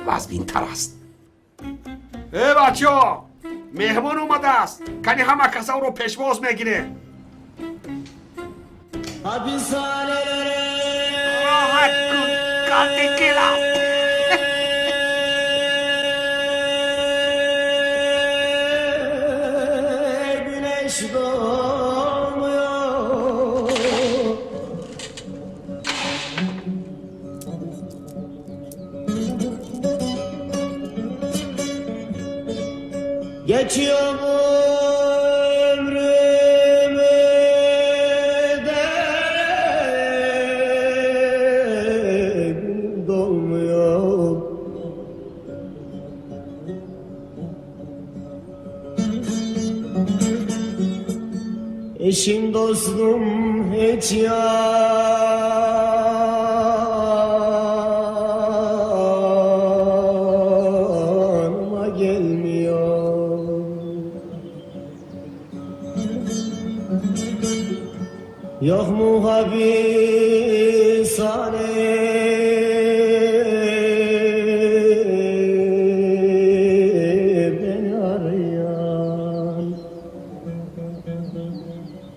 вазминтар аст. Э, бачаҳо, меҳмон омадааст. Кани, ҳама каса ӯро пешвоз мегирем. Роҳат кун, калтакелас. Güneş doğmuyor. Geçiyor bu ömrümü de gün dolmuyor. Eşim dostum hiç yanıma gelmiyor. Yok mu hapishane beni arayan?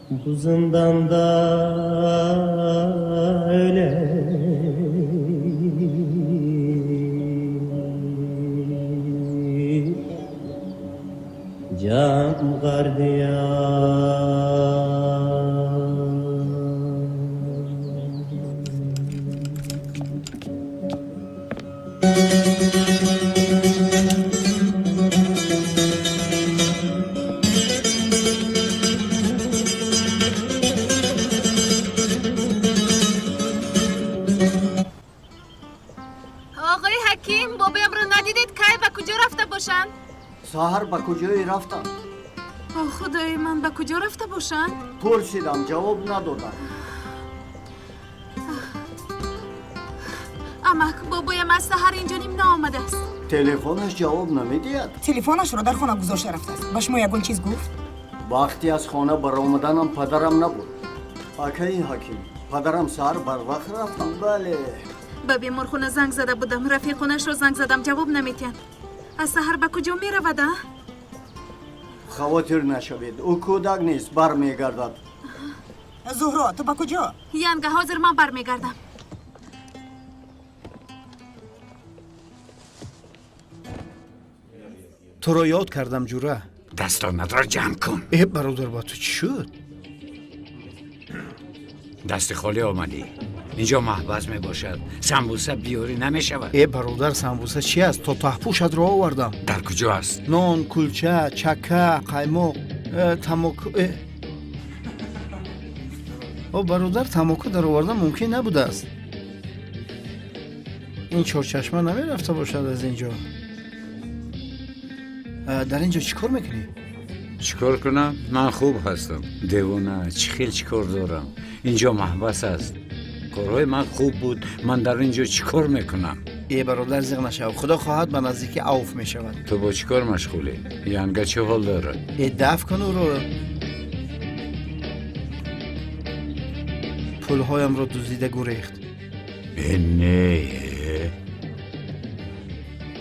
Bu zindanda öyle can gardiyan. Оғои ҳаким, бобоямро надидед? Кай ба куҷо рафта бошанд? Саҳар ба куҷое рафтанд? О, худои ман, ба куҷо рафта бошанд? Пурсидам, ҷавоб надоданд. Амак, бобоям аз саҳар инҷоним наомадааст. Телефонаш ҷавоб намедиҳад. Телефонашро дар хона гузошта рафтааст. Ба шумо ягон чиз гуфт? Вақте аз хона баромаданам падарам набуд. Акаи ҳаким, падарам саҳар барвақт рафтанд. Бале. Ба беморхона занг зада будам, рафиқонашро занг задам, ҷавоб наметиҳанд. Аз саҳар ба куҷо меравад, а? Хавотир нашавед, ӯ кӯдак нест, бармегардад. Зуҳро, ту ба куҷо? Янга, ҳозир ман бармегардам. Туро ёд кардам, ҷура. Дастонатро ҷамъ кун. Э, бародар, ба ту чӣ шуд? Дасти холӣ омадӣ. Инҷо маҳбас мебошад, самбуса биёрӣ намешавад. Э, бародар, самбуса чи аст? То таҳпӯшатро овардам. Дар куҷо аст? Нон, кулча, чака, қаймоқ, тамоку. О, бародар, тамоку даровардан мумкин набудааст. Ин чорчашма намерафта бошад аз ин ҷо. Дар ин ҷо чӣ кор мекунӣ? Чӣ кор кунам? Ман хуб ҳастам. Девона, чӣ хел чӣ кор дорам? Инҷо маҳбас аст. Корҳои ман хуб буд, ман дар ин ҷо чӣ кор мекунам? Э, бародар, зиқ нашав, худо хоҳад, ба наздикӣ авф мешавад. Ту бо чӣ кор машғулӣ? Янга чӣ ҳол дорад? Э, дафт кун ӯро. Пулҳоямро дуздида гурехт. Э, не,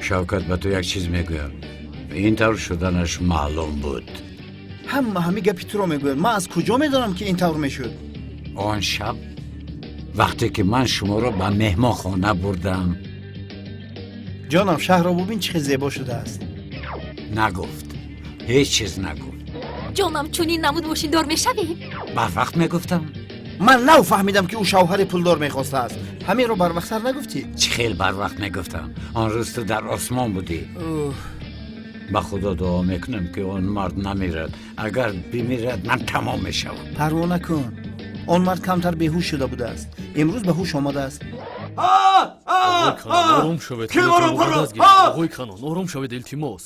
Шавкат, ба ту як чиз мегӯям. Ин тавр шуданаш маълум буд. Ҳама ҳамин гапи туро мегӯяд. Ман аз куҷо медонам, ки ин тавр мешуд? Он шаб вақте ки ман шуморо ба меҳмонхона бурдам. Ҷонам, шаҳрро бубин, чӣ хел зебо шудааст. Нагуфт, ҳеҷ чиз нагуфт. Ҷонам, чунин намуд мошиндор мешавем? Барвақт мегуфтам. Ман нав фаҳмидам, ки ӯ шавҳари пулдор мехостааст. Ҳаминро барвақттар нагуфтӣ? Чӣ хел барвақт мегуфтам? Он рӯз ту дар осмон будӣ. Ба худо дуо мекунам, ки он мард намирад. Агар бимирад, ман тамом мешавам. Парво накун, он мард камтар беҳуш шуда будааст, имрӯз ба ҳуш омадааст. Ором шавед, оғои Канон, ором шавед, илтимос.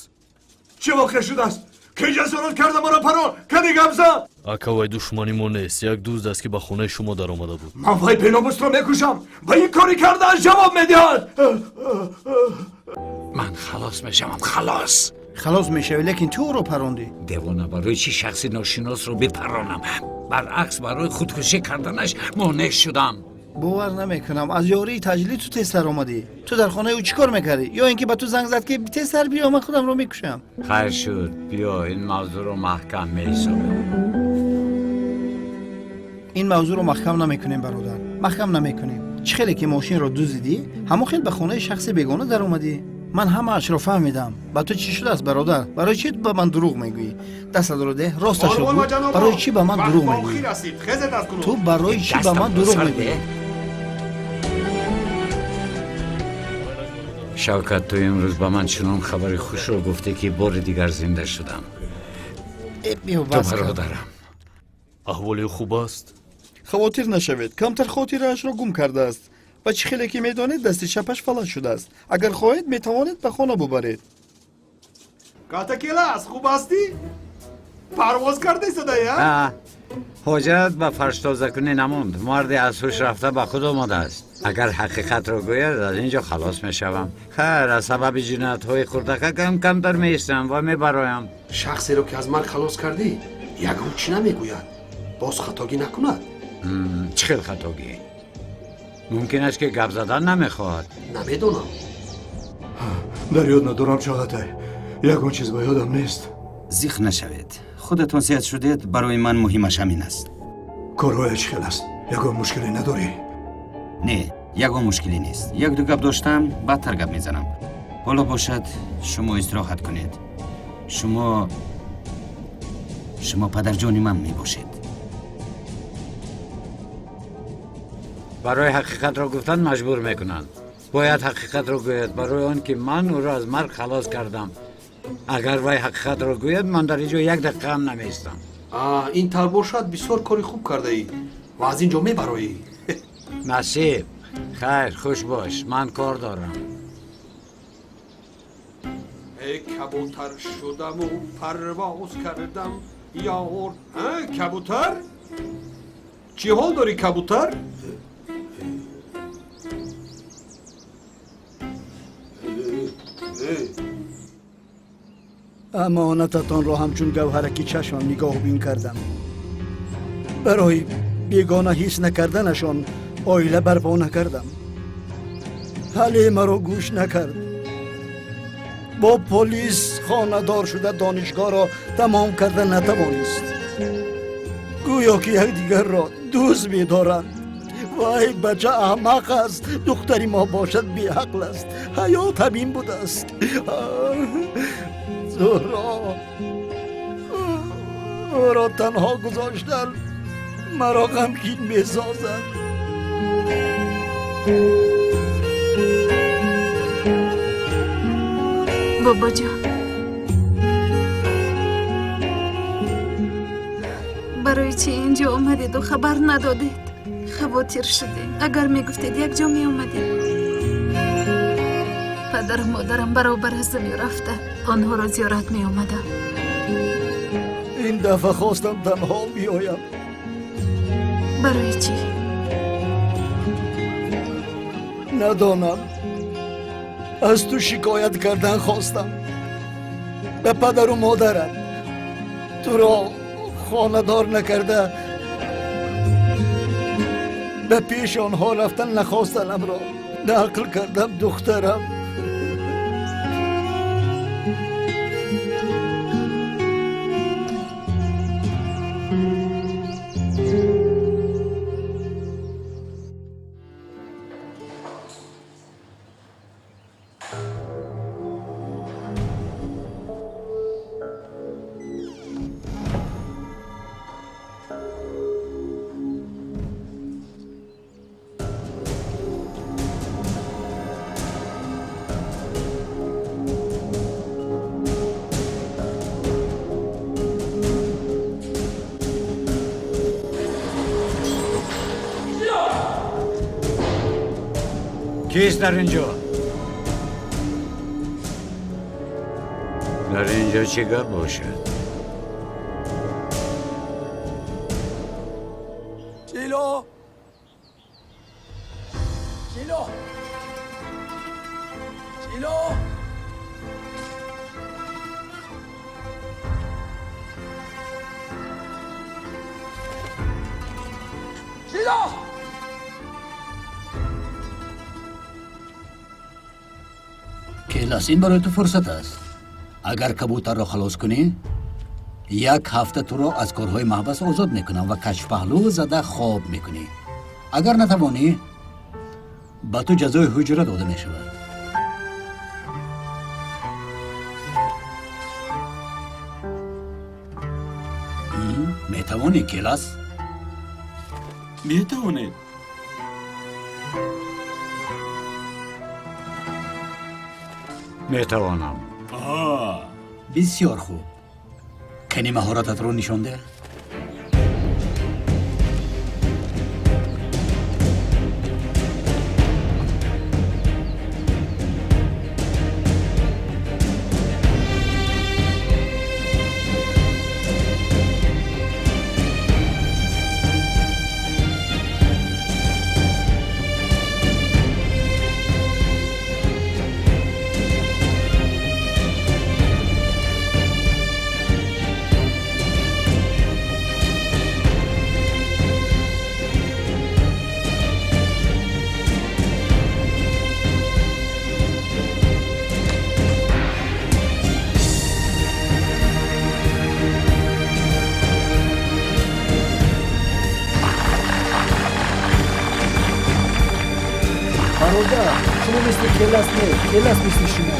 Чӣ воқеа шудааст? Ки ҷасорат карда маро парон? Кани гап зад? Ака, вай душмани мо нест, як дузд аст, ки ба хонаи шумо даромада буд. Ман вай беномусро мекушам ва ин кори кардааш ҷавоб медиҳад. Ман халос мешавам, халос. Халос мешавӣ, лекин ту ӯро парондӣ. Девона, барои чӣ шахси ношиносро бипаронам? Баръакс, барои худкушӣ карданаш монеъ шудам. Бовар намекунам, аз ёрии таҷлил ту тезтар омадӣ. Ту дар хонаи ӯ чӣ кор мекардӣ? Ё ин ки ба ту занг зад, ки тезтар биё, ман худамро мекушам? Хайр шуд, биё ин мавзӯъро маҳкам меҳисобем. Ин мавзӯъро маҳкам намекунем, бародар, маҳкам намекунем. Чӣ хеле ки мошинро дуздидӣ, ҳамон хел ба хонаи шахси бегона даромадӣ. Ман ҳамаашро фаҳмидам. Ба ту чӣ шудааст, бародар? Барои чӣ ба ман дурӯғ мегӯӣ? Дастатро деҳ, росташро гӯ. Барои чӣ ба ман дурӯғ мегӯӣ? Ту барои чӣ ба ман дурӯғ мегӯӣ? Шавкат, ту имрӯз ба ман чунон хабари хушро гуфтӣ, ки бори дигар зинда шудам. Ту бародарам. Аҳволи хуб аст? Хавотир нашавед, камтар хотираашро гум кардааст. Ва чӣ хеле ки медонед, дасти чапаш фалаҷ шудааст. Агар хоҳед, метавонед ба хона бубаред. Калтакелас, хуб ҳастӣ? Парвоз кардаи садая? Ҳоҷат ба фарштозакунӣ намонд. Марде аз ҳуш рафта ба худ омадааст. Агар ҳақиқатро гӯяд, аз ин ҷо халос мешавам. Хайр, аз сабаби ҷиноятҳои хурдака кам камтар меистам ва мебароям. Шахсеро ки аз марг халос кардӣ, ягон чӣ намегӯяд. Боз хатогӣ накунад. Чӣ хел хатогӣ? Мумкин аст, ки гап задан намехоҳад. Намедонам. Дар ёд надорам, Чоғатай, ягон чиз ба ёдам нест. Зиқ нашавед, худатон сиҳат шудед, барои ман муҳимаш ҳамин аст. Корҳоя чӣ хел аст? Ягон мушкиле надорӣ? Не, ягон мушкиле нест. Як-ду гап доштам, баъдтар гап мезанам. Ҳоло бошад, шумо истироҳат кунед. Шумо падарҷони ман мебошед. Барои ҳақиқатро гуфтан маҷбур мекунанд. Бояд ҳақиқатро гӯяд, барои он ки ман ӯро аз марг халос кардам. Агар вай ҳақиқатро гӯяд, ман дар ин ҷо як дақиқа ҳам намеистам. Ин тавр бошад, бисёр кори хуб кардаӣ ва аз ин ҷо мебароӣ. Насиб, хайр, хуш бош, ман кор дорам. Э кабутар шудаму парвоз кардам, ёр. Кабутар? Чӣ ҳол дорӣ, кабутар? Амонататонро ҳамчун гавҳараки чашмам нигоҳбин кардам. Барои бегона ҳис накарданашон оила барпо накардам. Ҳале маро гӯш накард. Бо полис хонадор шуда донишгоҳро тамом карда натавонист. Гӯё ки якдигарро дӯст медоранд. Вай бача аҳмақ аст, духтари мо бошад беақл аст. Ҳаёт ҳамин будааст. Зуҳро, ӯро танҳо гузоштан маро ғамгин месозад. Бобоҷон, барои чӣ инҷо омадеду хабар надодед? Хавотир шудем. Агар мегуфтед, якҷо меомадем. Падару модарам баробар аз дунё рафта, онҳоро зиёрат меомадам. Ин дафъа хостам танҳо биёям. Барои чӣ? Надонам. Аз ту шикоят кардан хостам ба падару модарам. Туро хонадор накарда ба пеши онҳо рафтан нахостанамро нақл кардам, духтарам. Кист дар ин ҷо? Дар ин ҷо чӣ гап бошад? Чило! Чило! Чило! Бисмиллоҳ. Келас, ин барои ту фурсат аст. Агар кабутарро халос кунӣ, як ҳафта туро аз корҳои маҳбас озод мекунам ва качпаҳлӯ зада хоб мекунӣ. Агар натавонӣ, ба ту ҷазои ҳуҷра дода мешавад. Метавонӣ, Келас? Метавонед. Метавонам. Бисёр хуб. Кани маҳорататро нишон деҳ. Бародар, шумо мисли Келас не, Келас мисли шумо.